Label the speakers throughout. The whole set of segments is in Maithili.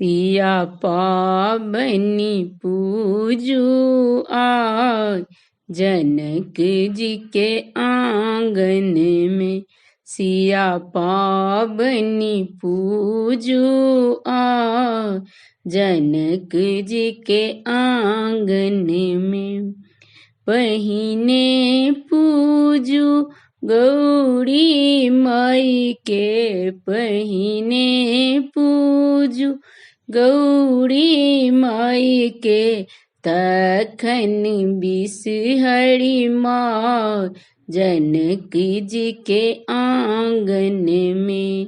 Speaker 1: सिया पाबनि पूजू आइ जनक जी के आंगन में। सिया पाबनि पूजू आइ जनक जी के आंगन में। पहिने पूजू गौरी माई के, पहिने पूजू गौरी माई के, तखन बिसहरि माँ जनक जी के आंगन में।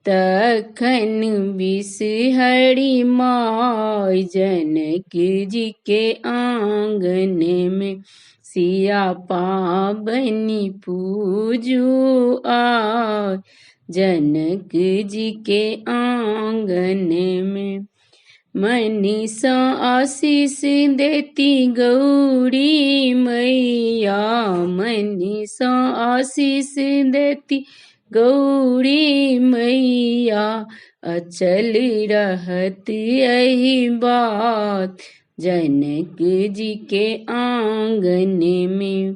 Speaker 1: तखन बिसहरि माँ जनक जी के आंगन में। सिया पाबनि पूजू आइ जनक जी के आंगन में। मनीषा आशीष देती गौरी मैया, मनीषा आशीष देती गौरी मैया, अचल रहत एहि बात जनक जी के आंगन में।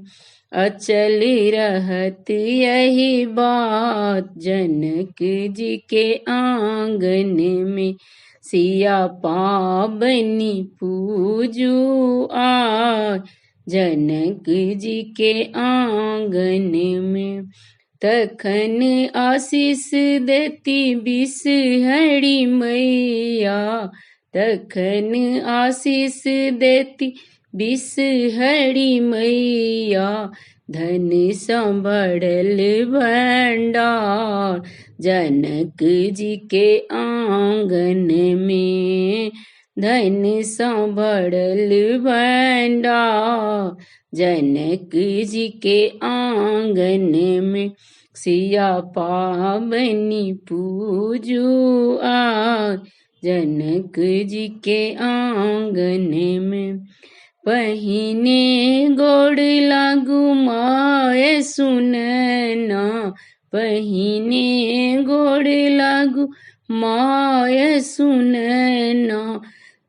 Speaker 1: अचल रहत यही बात जनक जी के आंगन में। सिया पाबनि पूजू आइ जनक जी के आंगन में। तखन आशीष देती बिसहरि मैया, तखन आशीष देती बिसहरि मैया, धन सँ भरल भंडार जनक जी के आंगन में। धन सँ भरल भंडार जनक जी के आंगन में। सिया पाबनि पूजू आइ जनक जी के आंगन में। पहिने गोड़ लागू माय सुनना, पहिने गोड़ लागू माय सुनना,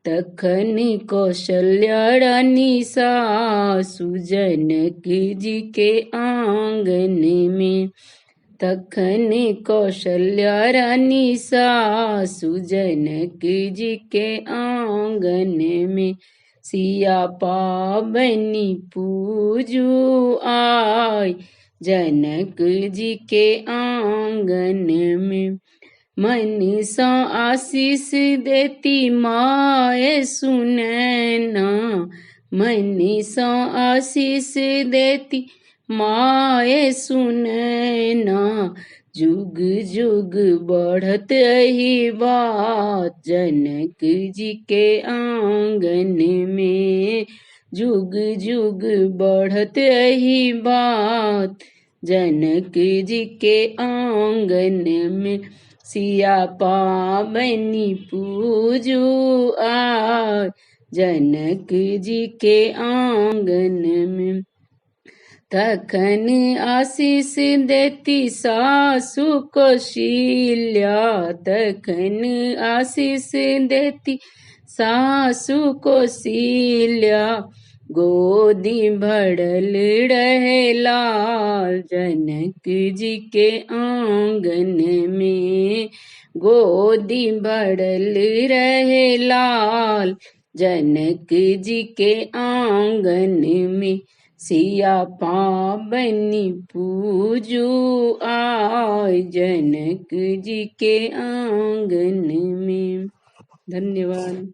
Speaker 1: तखन कौशल्या रानी सासु जनक जी के आंगन में। तखन कौशल्या रानी सासु जनक जी के आंगन में। सिया पाबनि पूजू आइ जनक जी के आंगन में। मन सँ आशीष देती माय सुनैना, मन सँ आशीष देती माय सुनैना, जुग जुग बढ़त एहि बात जनक जी के आंगन में। जुग जुग बढ़त एहि बात जनक जी के आंगन में। सिया पाबनि पूजू आइ जनक जी के आंगन में। तखन आशीष देती सासु कौशल्या, तखन आशीष देती सासु कौशल्या, गोदी भरल रहे लाल जनक जी के आंगन में। गोदी भरल रहे लाल जनक जी के आंगन में। सिया पाबनि पूजू आइ जनक जी के आंगन में। धन्यवाद।